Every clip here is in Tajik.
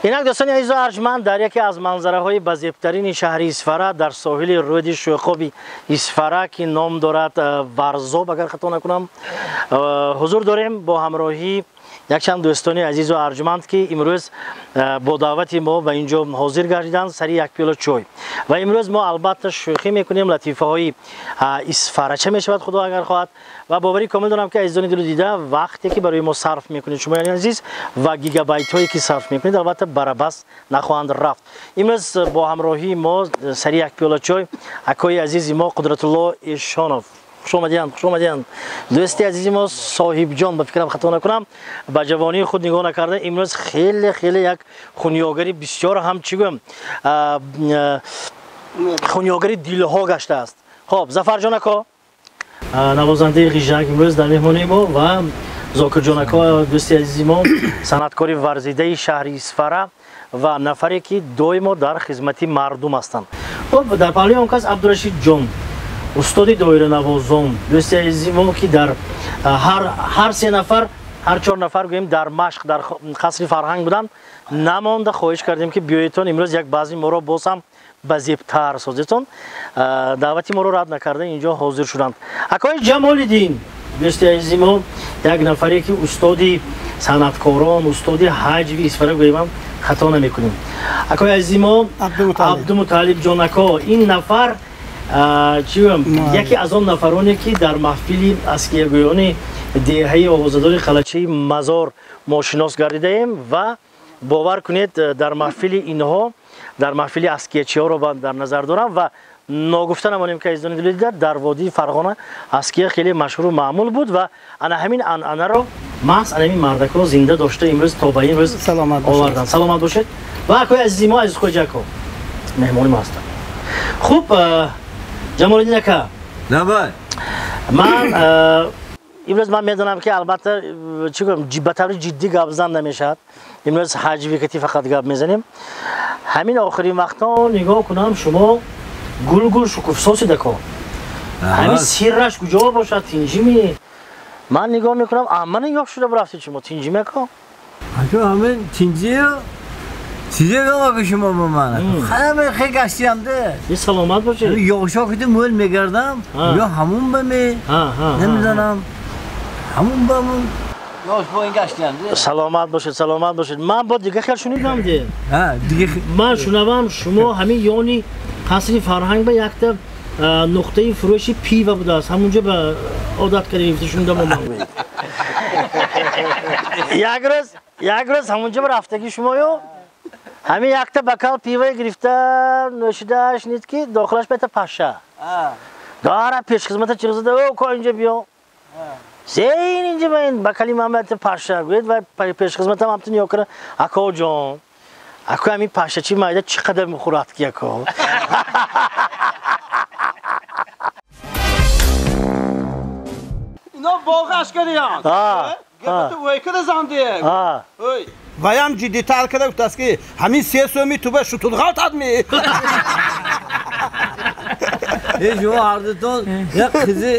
Инак, дӯстони азизу арҷманд, дар яке аз манзараҳои базебтарини шаҳри Исфара, дар соҳили рӯди Шӯхоби Исфара, ки ном дорад Варзоб, агар хато накунам, ҳузур дорем бо ҳамроҳии якчанд дӯстони азизу арҷманд, ки имрӯз бо даъвати мо ба ин ҷо ҳозир гардиданд сари як пиёла чой. Ва имрӯз мо албатта шӯхӣ мекунем, латифаҳои исфарача мешавад, худо агар хоҳад. Ва боварӣ комил дорам, ки азизони дилу дида, вақте ки барои мо сарф мекунед шумояни азиз ва гигабайтҳое ки сарф мекунед, албатта барабас нахоҳанд рафт. Имрӯз бо ҳамроҳии мо сари як пиёла чой акои азизи мо Қудратулло Эшонов. Хуш омадиянд, хуш омадиянд, дӯсти азизи мо Соҳибҷон. Ба фикрам, хато накунам, ба ҷавонии худ нигоҳ накарда, имрӯз хеле хеле як хунёгари бисёр ҳам, чӣ гӯям, хунёгари дилҳо гаштааст. Хоб, Зафарҷон ако, навозандаи ғижак, имрӯз дар меҳмонии мо, ва Зокирҷон ако, дӯсти азизи мо, санъаткори варзидаи шаҳри Исфара ва нафаре ки доимо дар хизмати мардум ҳастанд. Хоб, дар паҳлӯи он кас Абдурашидҷон, устоди доиранавозон, дӯсти азизи мо, ки дар ҳар се нафар, ҳар чор нафар гӯем, дар машқ дар қасри фарҳанг буданд, намонда хоҳиш кардем, ки биёедтон, имрӯз як баъзи моро боз ҳам базебтар созедтон. Даъвати моро рад накарда, инҷо ҳозир шуданд. Акои Ҷамолиддин, дӯсти азизи мо, як нафаре ки устоди санъаткорон, устоди ҳаҷви Исфара гӯемам, хато намекунем. Акои азизи мо Абдумуталиб ҷон ако, ин нафар, чӣ гӯям, яке аз он нафароне ки дар маҳфили аскиягӯёни деҳаи овозадори Қалачаи Мазор мо шинос гардидаем. Ва бовар кунед, дар маҳфили инҳо, дар маҳфили аскиячиҳоро дар назар дорам. Ва ногуфта намонем, ки азизони дилдида, дар водии Фарғона аския хеле машҳуру маъмул буд ва ана ҳамин анъанаро маҳз ана ҳамин мардакҳо зинда дошта, имрӯз то ба ин рӯз оварданд. Саломат бошед. Ва акои азизи мо Азизхоҷа ако меҳмони мо ҳастанд. Хуб, Ҷамолиддин ака, ман имрӯз ман медонам, ки албатта, чӣ гӯям, ба таври ҷиддӣ гап зан намешавад, имрӯз ҳаҷвикатӣ фақат гап мезанем. Ҳамин охирин вақтҳо нигоҳ кунам, шумо гулгул шукуфсосид, ако. Ҳамин сирраш куҷо бошад? Тинҷими? Ман нигоҳ мекунам, амма нигоҳ шуда рафтед шумо. Тинҷими, ако? Ако, ҳамин тинҷию чизе гам, шумо ба ман ҳама хе гаштиам де. Саломат бошед. Ёшо киди мӯл мегардам, ё ҳамун ба ме, намедонам, ҳамун ба мун ёш бо ин гаштиам де. Саломат бошед, саломат бошед. Ман бо дига хел шунидам де. Ман шунавам, шумо ҳамин ёни қасри фарҳанг ба якта нуқтаи фурӯши пива будааст, ҳамунҷо ба одат карда шунидам. Ман як рӯз, як рӯз ҳамунҷо ба рафтагӣ шумоё ҳамин якта бокал пива гирифта нӯшида, шунид, ки дохилаш ба якта паша дара. Пешхизмата чиғзада: «О, ко, инҷо биё, зейн инҷа ба ин бокали ман ба якта паша», гӯед. Ва пешхизматам ҳамту нигоҳ кара: «Акоҷон, ако, ҳамин пашачи майда чӣ қадар мехӯрад ки, ако?» Ино боғаш кардиянд. Ваям ҷиддитар карда гуфтааст, ки ҳамин 3 сӯми туба шутурғалтад ми? Шумо ҳардутон як қизи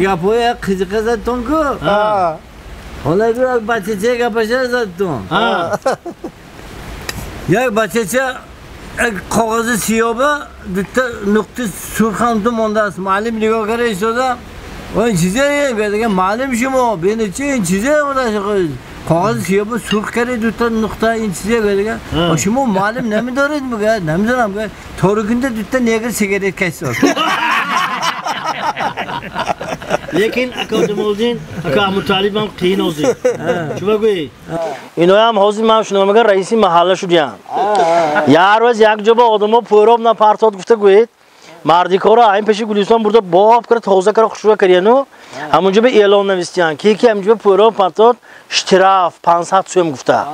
гапҳои як қизиқа задтон ку. Ҳола як бачача гапаша задтон. Як бачача як коғази сиёба дута нуқти сурхам ту мондааст. Муаллим нигоҳ карда истода: «Ин чизе?» Гуфт: «Муаллим, шумо бинед, чи ин чизе, коғази сиёба сурх карда дута нуқта, ин чизе?» Гуфт: «Шумо муаллим намедоред?» Мегӯяд: «Намедонам». Гуфт: «Торикунда дута негр сигарет кашид». Лекин ака Ҷамолиддин, ака Абуталибам қиин ҳозир. Чуба гӯед, иноям ҳозир ман шунавам, агар раиси маҳалла шудиям, як рӯз як ҷо ба одамо пӯроб напартод гуфта, гӯед, мардикора айн пеши Гулистон бурда, боб кара, тоза кара, хушрӯ карияну ҳамунҷо ба эълон навистиян, ки ҳамунҷо пӯроб партод, штраф 500 сӯм гуфта.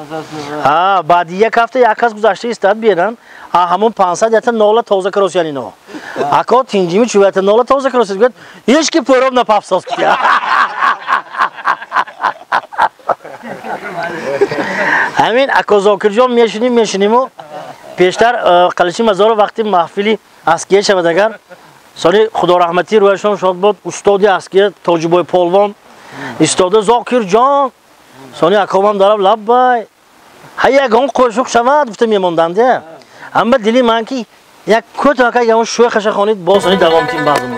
Баъди як ҳафта як кас гузашта истад, беран, ҳамун 500 ята нола тоза каросиян ино. «Ако, тинҷими, чӯ ята нола тоза каросиян?» Гӯяд: «Ҳеч ки пӯроб напафсоз», гуфтия. Ҳамин ако Зокирҷон, мешуним, мешуниму пештар Қаличи Мазоров вақти маҳфили аския шавад, агар соли, худораҳматӣ, рӯяшон шод бод, устоди аския Тоҷибой Полвон истода: «Зокирҷон!» Сони акомам дарав: «Лаббай». Ҳа ягон қошуқ шавад гуфта мемондам де. Амма дили ман ки як кӯтоҳ ягон шӯхаша хонид боз они давом тим баъзума.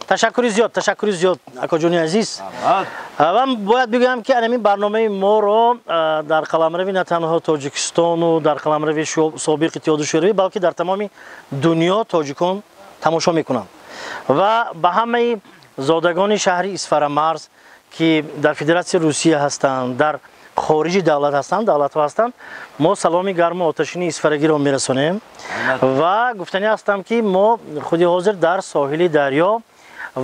Ташаккури зиёд, акоҷони азиз. Ман бояд бигӯям ки ҳамин барномаи моро дар қаламрави на танҳо Тоҷикистону дар қаламрави собиқ Иттиҳоди Шӯравӣ, балки дар тамоми дунё тоҷикон тамошо мекунанд ва ба ҳамаи зодагони шаҳри Исфарамарз ки дар Федератсияи Русия ҳастанд, дар Хориҷи давлат ҳастанд, давлатҳо ҳастанд, мо саломи гарму оташини Исфарагиро мерасонем ва гуфтанӣ ҳастам, ки мо худи ҳозир дар соҳили дарё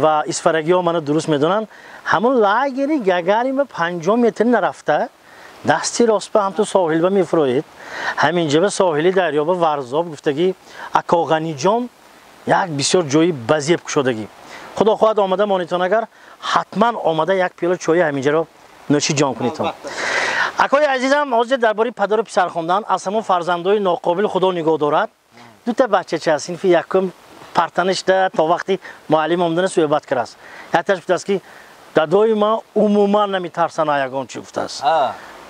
ва исфарагиҳо мана дуруст медонанд, ҳамун лагери Гагарима 50 метр нарафта, дасти рост ба ҳамту соҳилба мефуроед. Ҳаминҷа ба соҳили дарё ба Варзоб гуфтагӣ Акоғаниҷон як бисёр ҷои базеб кушодагӣ. Худо хоҳад, омада монитон, агар ҳатман омада як пиёла чои ҳаминҷаро нӯши ҷон кунитон. Акои азизам, ҳозир дар бораи падару писар хондан, аз ҳамон фарзандои ноқобил Худо нигоҳ дорад. Дута бачача синфи якум партанишда то вақти муаллим омадана суҳбат кардааст. Якташ гуфтааст, ки дадои ман умуман намитарсана ягон чи гуфтааст.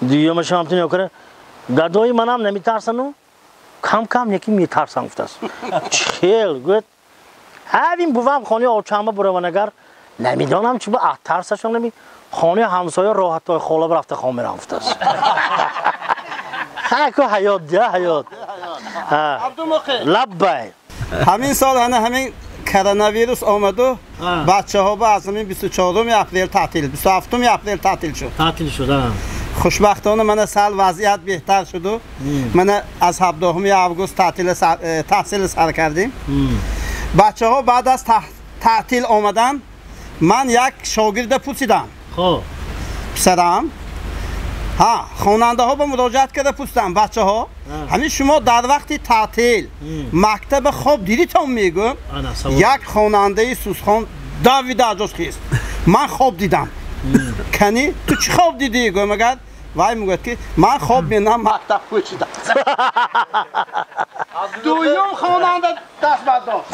Дуюмаш ҳам нигоҳ карда, дадои манам намитарсану кам кам неки метарсам гуфтааст. Чхел гӯяд, ҳавин бувам хонаи очама бураван, агар намедонам чи ба тарсашон нами хонаи ҳамсоя роҳатҳои хола рафта хом мерам гуфтааст. Ҳаку ҳаёт я ҳаёт. Лаббай. Ҳамин сол ана ҳамин коронавирус омаду, бачаҳо ба аз ҳамин 24 апрел таътил, 27 апрел таътил шуд. Таътил шуд. Хушбахтона мана сал вазъият беҳтар шуду, мана аз 17 август таҳсил сар кардем. Бачаҳо баъд аз таътил омадан, ман як шогирда пурсидам. Писарам, ҳа, хонандаҳо ба муроҷиат карда пурсидам: бачаҳо, ҳамин шумо дар вақти таътил мактаба хоб дидитон? Мегӯм, як хонандаи сусхон давида аз ҷош хест: ман хоб дидам. Кани, ту чӣ хоб дидӣ? Гӯм, агар вай мегӯяд, ки ман хоб менам мактаб кӯчидам. Дуюм хонанда даст бардошт.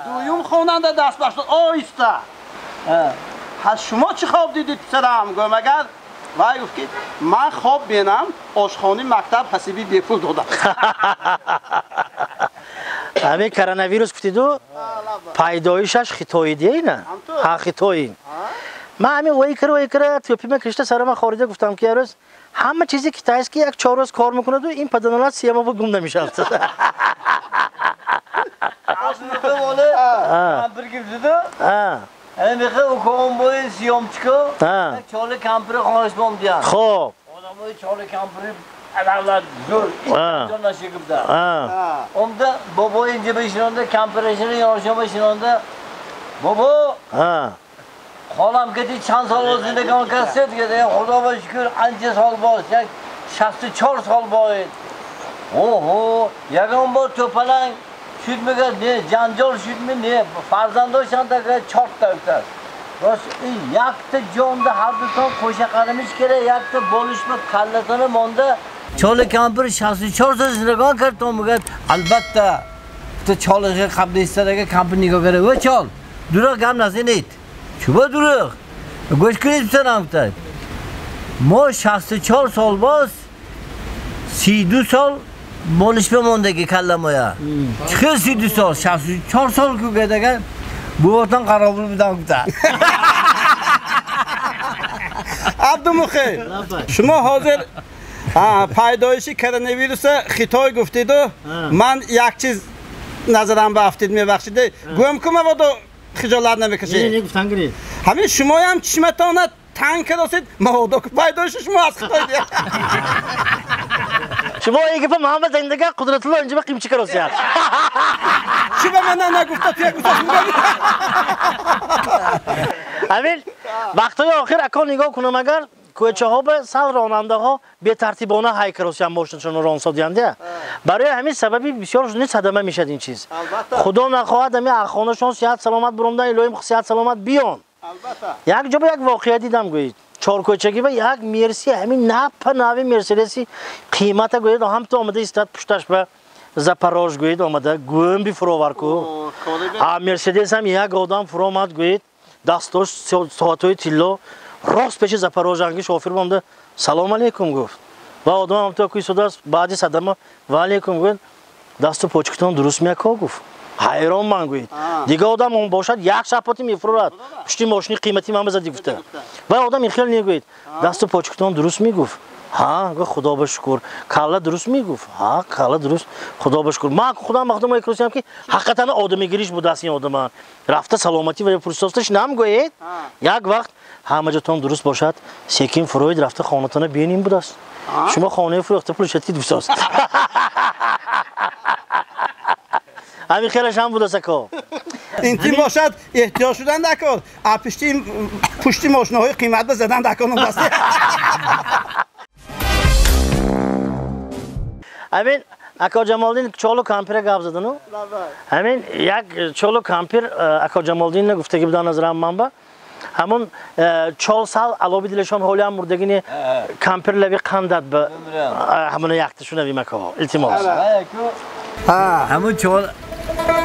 Дуюм хонанда даст бардошт оҳиста: ҳа, шумо чӣ хоб дидид, писарам? Гӯм, агар вай гуфт, ки ман хоб менам ошхонаи мактаб ҳасиби бепул додам. Ҳамин коронавирус гуфтиду, пайдоишаш хитоӣ диена, ҳа, хитоӣ. Ман ҳамин вайкара вайкара тӯпима кишта сарама хорида гуфтам, ки ярӯз ҳама чизи китайский як 4 рӯз кор мекунаду ин паданалат сияма гум намешавад. Мехе съемчика, чоли кампири хонаш бом диям. Хоб. Одамои чоли кампири адавлат зӯр, ҷон нашигибда. Омда бобо инҷа бишинонда, кампирашини ёршома шинонда. Бобо, холам кати чанд сол зиндагон кардед? Худо ба шукр, анча сол боз, як 64 сол боед. Оҳо, ягон бор тӯпаланг шуд мегӯяд, не, ҷанҷол шудми, не, фарзандошон тага чорта гуфтааст. Рост, якта ҷонда ҳардутон қӯша қарамиш кера, якта болишма каллатона монда. Чоли кампир 64 сол зиндагон кард, то мегӯяд, албатта, то чолиға қабл кампир нигоҳ кара: ва чол, дурӯғ гап назанед. Чуба дурӯғ? Гӯш кунед, писарам, гуфтааст. Мо 64 сол боз 32 сол болишма мондаги калламоя. Чӣ 32 сол? 64 сол ку гӯяд, бувотон қаробул будам гуфтааст. Абдумухир, шумо ҳозир пайдоиши коронавируса Хитой гуфтиду, ман як чиз назарам ба афтид, мебахшид. Гӯям ку, мабодо хиҷолат намекашед. Не, гуфтан гиред. Ҳамин шумоям чишматона танг кардосед, мабодо ку пайдоиши шумо аз Хитой. Шумо ин гапа ман ба зиндага Қудратулло инҷа ба қимчи каросияд. Чӣ ба ман нагуфта, ту як гуфта? Ҳамин вақтҳои охир ако нигоҳ кунам, агар кӯчаҳо ба сал ронандаҳо бетартибона ҳай каросиян, мошинашонро ронсодиянда. Барои ҳамин сабаби бисёр шудани садама мешад ин чиз. Худо нахоҳад, ҳамин ахонашон сиҳат саломат буромдан, илоҳим сиҳат саломат биён. Як ҷо ба як воқеа дидам, гӯед. Чоркӯчагӣ ба як мерси, ҳамин напа нави мерседеси қимата гӯед, ҳамто омада истад, пушташ ба Запорож гӯед, омада гӯм бифуровар ку. А мерседес ҳам як одам фуромад, гӯед, дастош соатҳои тилло, рост пеши Запорожанги шофир бомда салом алейкум гуфт. Ва одам ҳамто ку истодааст, баъди садама ва алейкум гӯед, дасту почкатон дуруст меко гуфт. Ҳайрон ман, гӯед. Дигар одам он бошад, як шапоти мефурорад. Пушти мошини қимати ман бизади гуфта. Ва одам ин хел негӯед. Дасту почкатон дуруст мегуфт. Ҳа, гуфт худо ба шукр. Калла дуруст мегуфт. Ҳа, калла дуруст. Худо ба шукр. Ман худам мақдум мекурсиям ки ҳақиқатан одамигириш будааст ин одама. Рафта саломатӣ ва пурсофташ нам гӯед. Як вақт ҳама ҷотон дуруст бошад, секин Фройд рафта хонатона биним будааст. Шумо хонаи фурӯхта пулшад ки дусост. Ҳамин хелаш ҳам будааст ако. Интим бошад, эҳтиёҷ шудан дакор. А пушти мошинаҳои қимат ба задан дакор набаст. Ҳамин ако Ҷамолиддин чолу кампира гап задану? Ҳамин як чолу кампир ако Ҷамолиддинна гуфтагӣ будан назарам манба. Ҳамон чол сал алоби дилашон ҳолиам мурдагини кампир лави қандад ба ҳамона якта шунавим ако. Илтимос. Ҳамон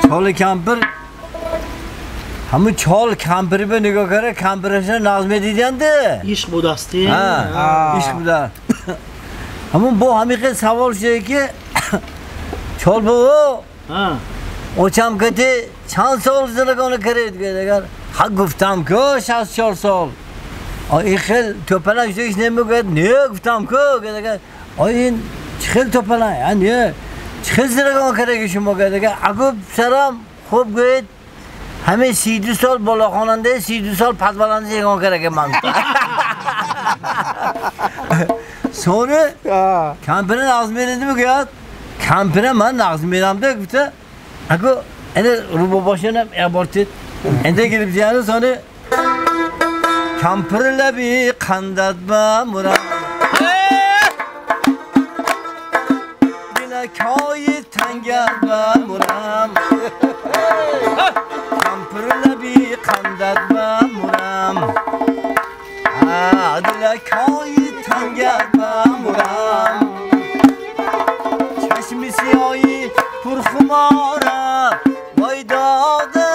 чоли кампир ҳамон чол кампири ба нигоҳ кара кампираша нағз медидиянде. Ишқ будасти? Ишқ буда. Ҳамон бо ҳамин хел савол шуда ки чол бобо очам кати чанд сол зиндагона каред гӯяд агар ҳа гуфтам ку 64 сол. Ин хел тӯпалак шудагиш намегӯяд не гуфтам ку гӯяд агар ин чӣ хел тӯпалак не чӣ хел зиндагона кардаги шумо гӯяд агар аку писарам хуб гӯед ҳамин 32 сол болохонандаи 32 сол падваланда зиндагона кардаги ман. Сони кампира нағз меридimi гӯяд кампира ман нағз мерамда гуфта аку эне рубобошанам ябортид энде гириб дияни сони кампир лаби қандат ба мурам дилакои тангат ба мурам кампир лаби қандат ба мурам дилакои тангат ба мурам чашми сиёҳи пурхуморам вой дода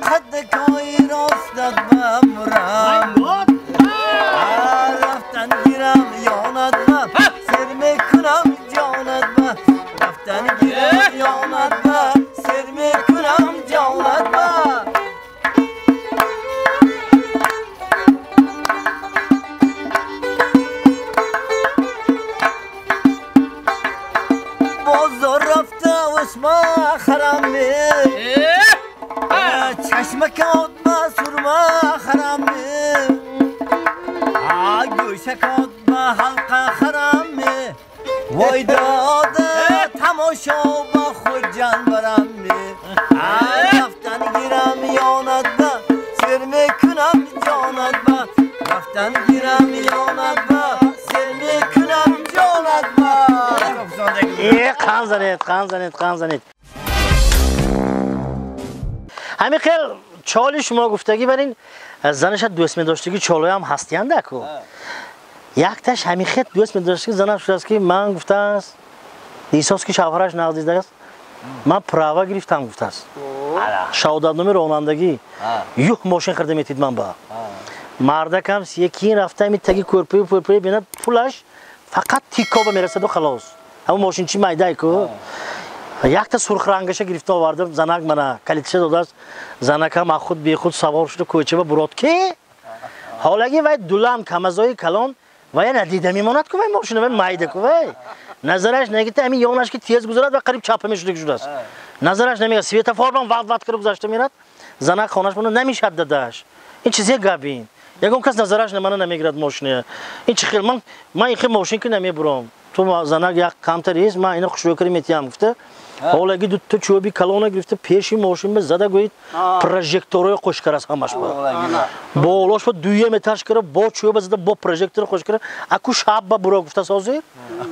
қаддакои ростат ба мурам рафтан гирам ёнат ба сер мекунам ҷонат ба рафтан гирам ёнат ба сер мекунам ҷонат ба. Бозор рафта усма харам чашмак отма сурма харам гӯшак отма ҳалқа харам вой дода тамошо ба Хуҷанд барам рафтан гирам ёнат ба сер мекунам ҷонат ба рафтан гирам ёнат ба сер мекунам ҷонат ба. Қан занед, қан занед, қан занед. Ҳамин хел чоли шумо гуфтагӣ бар ин занаша дӯст медоштагӣ чолоям ҳастиянд аку. Якташ ҳамин хел дӯст медоштагӣ занаш шудааст ки ман гуфтааст эҳсос ки шавҳараш нағз дидааст ман права гирифтам гуфтааст. Шаҳодатномаи ронандагӣ юх мошин харида метид ман ба. Мардакам якин рафта ҳамин таги кӯрпаи пӯрпаи бинад пулаш фақат тикоба мерасаду халос. Ҳамон мошинчи майдай ку. Якта сурхрангаша гирифта овардам, занак мана калитша додааст. Занакам аз худ бехуд савор шуда кӯча ба бурод ки ҳолаги вай дулам камазои калон вая надида мемонад ку вай мошина вай майда ку вай. Назараш нагита ҳамин ёнаш ки тез гузарад ва қариб чапа мешуда шудааст. Назараш намегирад, светофорбам ват ват кара гузашта мерад. Занак хонаш мона намешад дадаш. Ин чизе гап ин. Ягон кас назараш мана намегирад мошина. Ин чи хел ман ин хел мошин ки намебурам. Ту занак як камтар ест, ман ина хушрӯ кара метиям гуфта. Ҳолаги дутта чӯби калона гирифта пеши мошин ба зада гӯед прожекторҳои қош караст ҳамаш ба. Болош ба дуюм этаж кара бо чӯба зада бо прожектор қош кара. Аку шаб ба буро гуфта созӣ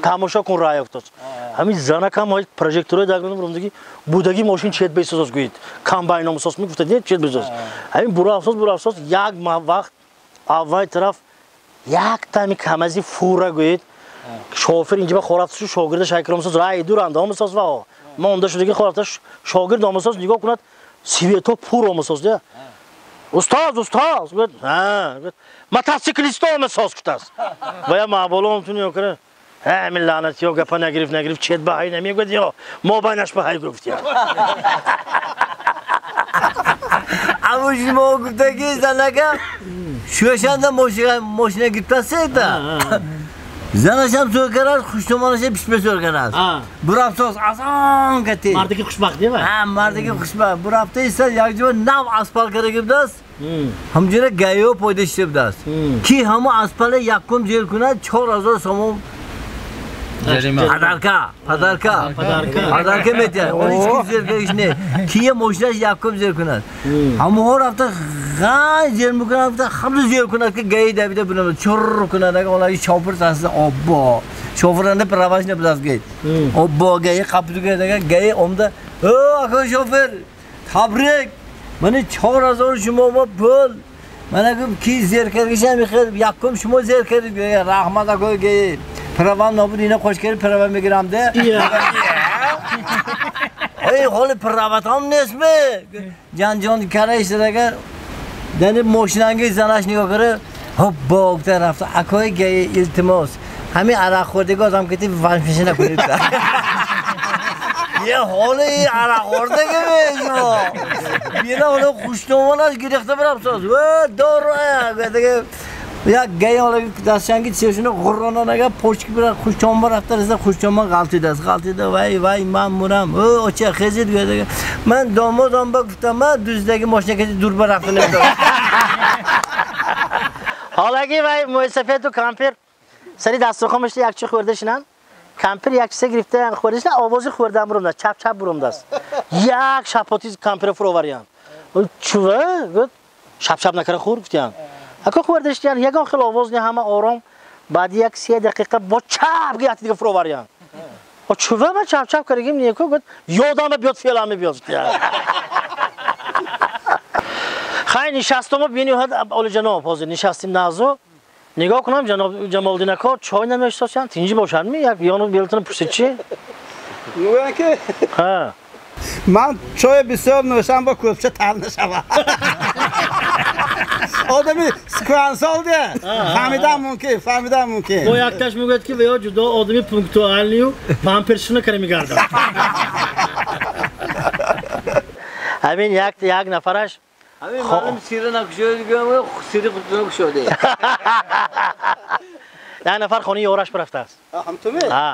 тамошо кун рая гуфтааст. Ҳамин занакам ҳои прожекторҳои дагрон бурумдаги будаги мошин чет бесозос гӯед. Комбайн омсос мегуфта не чет бесозос. Ҳамин буро афсос буро афсос як вақт аввай тараф як тами камази фура гӯед. Шофер инҷа ба хорафташу шогирда шайкиромсоз рай дур андомсоз ва монда шудаги хорафта шогирд омсоз нигоҳ кунад свето пур омсоз да. Устоз, устоз гӯяд, ҳа гӯяд, мотоциклист омсоз гуфтааст. Ва я маъболо омтун ё кара ҳамин лаънатиё гапа нагирифт нагирифт чет ба ҳай намегӯяд ё мо байнаш ба ҳай гуфт я. Аммо шумо гуфтаги занака шӯшанда мошина гирифтасед. Занашам зӯр кард, хуштомонашам пишма зӯр кард. Бурафтоз асон кати. Мардаки хушбахт дева? Ҳа, мардаки хушбахт. Бурафта иста якҷо нав аспал карда будааст. Ҳамҷора гаё пайдо шуда будааст. Ки ҳамо аспала якум зер кунад 4000 сомон Подарка, подарка, подарка метиҳад. Он ҳеч ки зер кардагиш не. Кия мошинаш якум зер кунад. Ҳамоҳо рафта ғай зер мекунад, рафта ҳамду зер кунад, ки гаи давида бинамад, чур кунад. Ага олаги шофир таста оббо. Шофиранда праваш набудаст гӯед. Оббо гаи қапиду гӯед, ага гаи омда, о, ака шофир, табрик. Мани 4000 шумо ма пул. Мана гуфт ки зер кардагишам мехел якум шумо зер кардед. Раҳмат ака гаи. Правам набуд, ина хош кард, права мегирам де. Эй, ҳоли праватам нестме. Ҷанҷон кара истадага, дани мошинанги занаш нигоҳ кара, ҳоп богда рафта. Акои гаи илтимос. Ҳамин арақхӯрдиги одам кити ванфиша накунед. Е ҳоли арақхӯрдиги шумо. Бина ҳоли хуштомонаш гирифта бирафтоз. Э, дору э, як гаи ола дастшанги чешуна ғурронанага почки бира хуштомон рафта реза хуштомон ғалтидааст. Ғалтида вай вай ман мурам. О, оча хезид гӯяд. Ман домодам ба гуфтам, ман дуздаги мошина кати дур ба рафта намедонам. Ҳолаги вай мӯйсафеду кампир сари дастурхон мешта як чи хӯрда шинанд. Кампир як чизе гирифта хӯрда шинанд, овози хӯрдан бурумдааст, чап чап бурумдааст. Як шапоти кампиро фуровариянд. Чува? Гуфт, шап шап накара хӯр гуфтиянд. Ако хӯрдаштиян, ягон хел овоз не, ҳама ором. Баъди як се дақиқа бо чап гияти дига фуровариянд. О чува ман чап чап кардагим неку, гуфт, ёдама биёд феълан мебиёд гуфтиянд. Хай нишастумо бениҳоят олиҷаноб ҳозир нишастим назу. Нигоҳ кунам ҷаноб Ҷамолиддин ако чой намешиносанд, тинҷи бошадми? Як ёну белтуна пурсид чи? Мегӯянд ки ҳа. Ман чой бисёр нӯшам, бо кӯпча тар нашавад. Одами сквансол де. Фаҳмидам мумкин, фаҳмидам мумкин. Бо якташ мегӯяд ки веё ҷудо одами пунктуалнию памперсшуна кара мегардад. Ҳамин як нафараш ҳамин маълум сира накушоди, гӯям, сири худтуна кушоди. Як нафар хонаи ёраш бирафтааст. Ҳамтуми? Ҳа.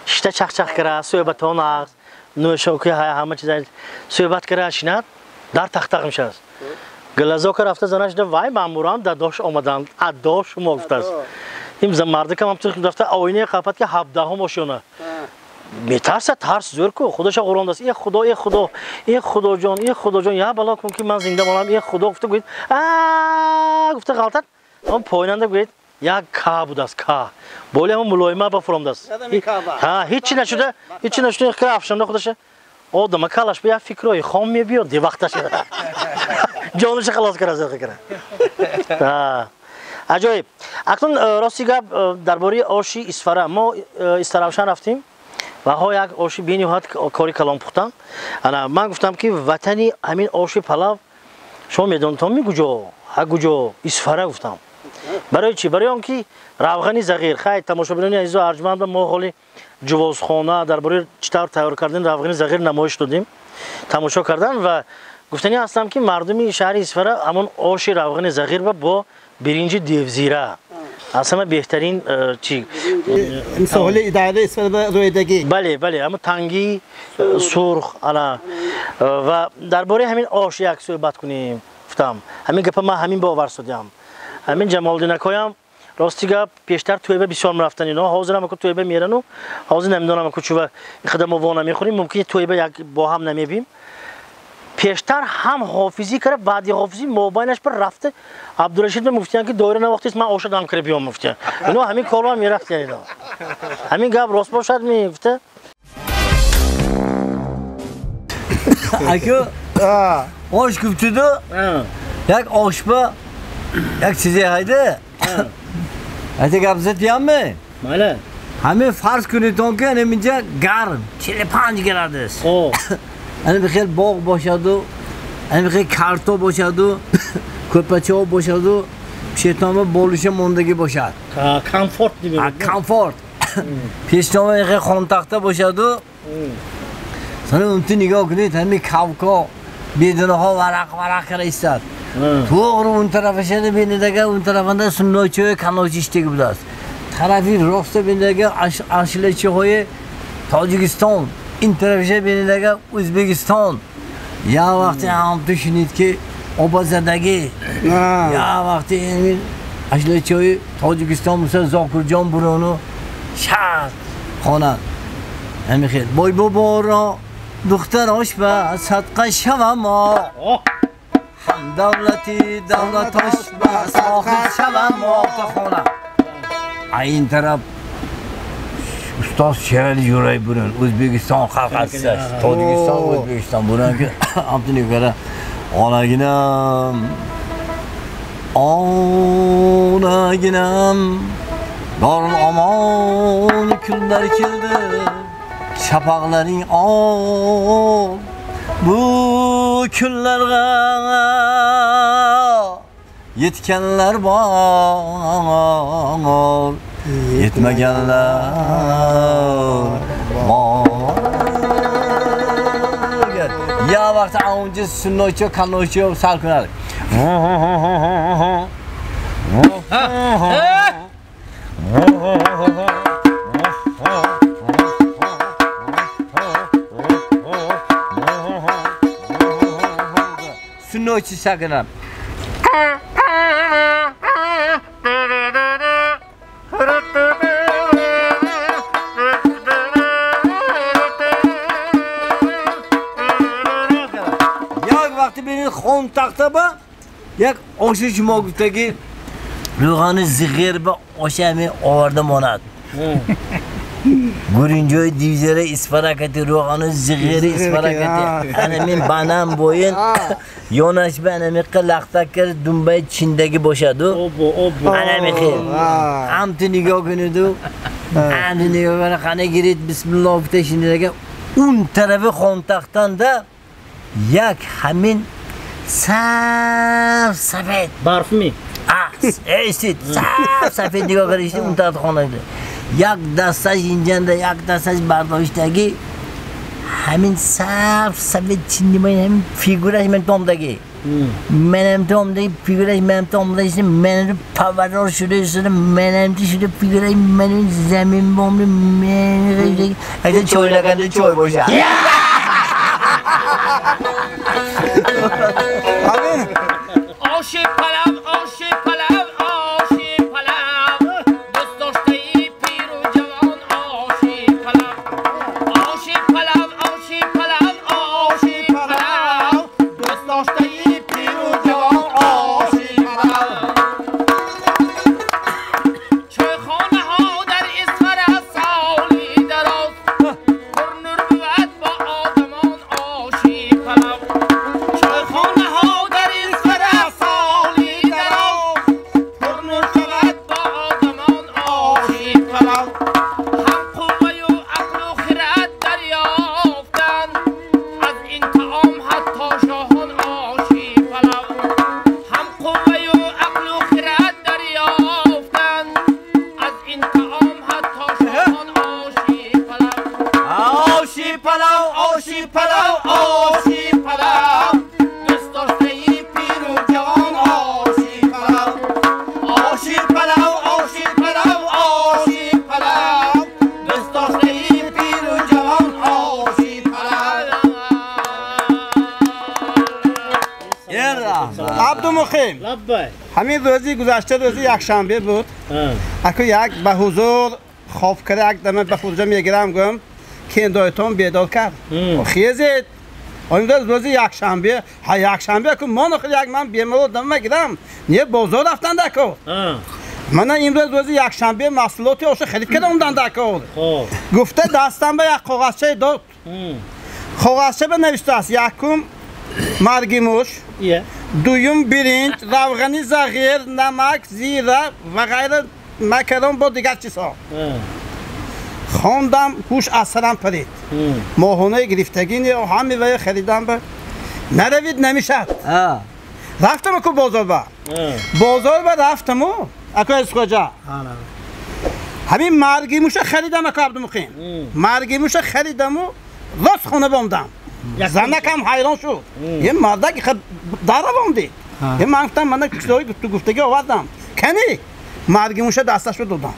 Шишта чахчах кара, суҳбатон аст, нӯшоки ҳама чиз суҳбат кара шинад, дар тахтақ мешавад. Глазока рафта занаш да вай мамурам дадош омаданд, адо шумо гуфтааст. Ин мардакам ҳамтур рафта оинаи қапат ки 17 ошёна. Метарсад, тарс зӯр ку, худоша ғурондааст. Э худо, э худо, э худоҷон, э худоҷон, я бало кун ки ман зинда монам, э худо гуфта гӯед, а гуфта ғалтад. Он поинанда гӯед, як ка будааст, ка. Боли ҳамон мулоима ба фуромдааст. Ҳа, ҳечи нашуда, ҳечи нашуда, ка афшонда худаша. Одама калаш ба як фикрҳои хом мебиёд, девақташ. Ҷониша халос кара, зӯр кара. Аҷоиб. Акнун рости гап дар бораи оши Исфара. Мо Истаравшан рафтем ва ҳо як оши бениҳоят кори калон пухтам. Ана ман гуфтам ки ватани ҳамин оши палав шумо медонитон ми куҷо? Ҳа куҷо? Исфара гуфтам. Барои чӣ? Барои он ки равғани зағир. Хай тамошобинони азизу арҷманд, мо ҳоли ҷувозхона дар бораи чӣ тавр тайёр кардани равғани зағир намоиш додем, тамошо кардан ва гуфтанӣ ҳастам ки мардуми шаҳри Исфара ҳамон оши равғани зағир ва бо биринҷи девзира аз ҳама беҳтарин чӣ соҳили идараи Исфара рӯйдагӣ. Бале, бале, ҳамон танги сурх ана ва дар бораи ҳамин ош як суҳбат кунем гуфтам. Ҳамин гапа ман ҳамин бовар шудам. Ҳамин Ҷамолиддинакоям рости гап пештар тӯйба бисёр мерафтан ино, ҳозирам аку тӯйба мерану, ҳозир намедонам аку чува инқадар мо во намехӯрем, мумкин тӯйба як бо ҳам намебим. Пештар ҳам ҳофизӣ кара, баъди ҳофизӣ мобайнаш бір рафта Абдурашид муфтиян ки доира навохтист, ман оша дам кара биём муфтиян. Ино ҳамин корро мерафтиян ино. Ҳамин гап рост бошад мегуфта? Аку ош гуфтиду, як ошба як чизе ҳайда. Айта гап задиямми? Майли. Ҳамин фарз кунедон ки ҳаминҷа гарм 45 градус. Ана бихел боғ бошаду, ана бихел карто бошаду, ko'rpacha бошаду, пешетома болиша мондагӣ бошад. Комфорт демем. Комфорт. Пештома бихел хонтахта бошаду. Сана унти нигоҳ кунед, ҳамин кавко бедонаҳо варақ варақ кара истад. To'g'ri un tarafashani benidagi un tarafida sunnoychoy kanovchi ishdagi будааст. Тарафи роста бинедага ашулачиҳои Тоҷикистон, ин тарафиша бинедага Ӯзбекистон. Я вақте ҳам ту шунид ки обазадагӣ. Я вақте ин ашулачиҳои Тоҷикистон мисол Зокирҷон бурону шаҳр хонад. Ҳамин хел. Бой боборо духтарош ба садқа шавамо. Ҳам давлати давлатош ба сохиб шавамо хона. Ин тараф устоз Шерали Ҷӯраев бурун, Ӯзбекистон халқ артисташ, Тоҷикистон, Ӯзбекистон бурун ки ҳамту нигоҳ Onaginam, onaginam, dorul omon kunlar keldi, shafaqlaring ol bu kunlarga yetganlar bor, yetmaganlar bor. Ya vaqti avunchi sunnoychi, kannoychi sal kunadi. Sunnoychi shaklini. Хон тахтаба як оши шумо гуфтаги рӯғани зиғир ба оши ҳамин оварда монад. Гуринҷои дивизияра Исфаракати рӯғани зиғири Исфаракати анамин банам боин ёнаш ба анамиқа лахтакар думбаи чиндаги бошаду анами хел ҳамту нигоҳ куниду ҳамту нигоҳ куна қана гирид бисмиллоҳ гуфта шиндага он тарафи хонтахтанда як ҳамин саф сафед барфми эсид саф сафед нигоҳ каришти он тарафи хонада як дасташ инҷанда як дасташ бардоштагӣ ҳамин саф сафед чиндимай ҳамин фигураш ман томдаги манам томдаги фигураш манам томдаги манам паварор шуда шуда манам шуда фигураш манам замин бомби мен айта choylaganda choy бошад. Oshi palav, oshi palav, oshi palav. Do'st doshtai piru javon oshi palav. Oshi palav, oshi palav, oshi palav. Do'st doshtai piru javon oshi palav. Choyxonaho dar Isfara soli daroz. Purnur buvat bo odamon oshi palav. Choyxonaho dar Isfara soli daroz. Purnur buvat bo odamon oshi palav. Ham quvvayu aqlu xirad daryoftan. Az in taom hatto shohon oshi palav. Ham quvvayu aqlu xirad daryoftan. Az in taom hatto shohon oshi palav. Oshi palav, oshi palav, oshi palav. Do'st doshtai piru javon oshi palav. Oshi palav, oshi palav, oshi palav. Do'st doshtai piru javon oshi palav. Абдумуқим, Лаббай. ҳамин рӯзи гузашта рӯзи якшанбе буд. Аку як ба ҳузур хоб карда як дама ба хурҷа мегирам гӯм кендойтон бедор кард. Хезед. Имрӯз рӯзи якшанбе, ҳа якшанбе аку мон охир як ман бемалол дама гирам. Не бозор рафтанд аку. Мана имрӯз рӯзи якшанбе маҳсулоти оша харид карда омданд аку. Гуфта дастам ба як коғазчае дод. Коғазча ба навиштааст якум марги муш, дуюм биринҷ, равғани зағир, намак, зира ва ғайра макарон бо дигар чизҳо. Хондам, ҳуш аз сарам парид. Моҳонаи гирифтагӣ ҳаме вая харидам ба наравид намешад. Рафтам аку бозор ба. Бозор ба рафтаму аку Азизхоҷа. Ҳамин марги муша харидам аку Абдумуқим. Марги муша харидаму рост хона бомдам. Занакам ҳайрон шуд. Е мардак даравомдӣ. Е ман гуфтам мана чизҳои гуфтагӣ овардам. Кани? Марги муша дасташро додам.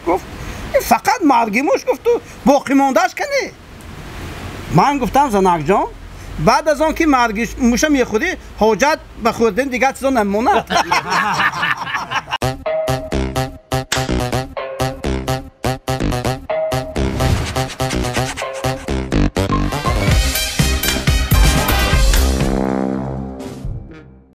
Гуфт, фақат марги муш, гуфту боқимондааш кане? Ман гуфтам, занакҷон, баъд аз он ки марги муша мехӯрӣ, ҳоҷат ба хӯрдани дигар чизо намемонад.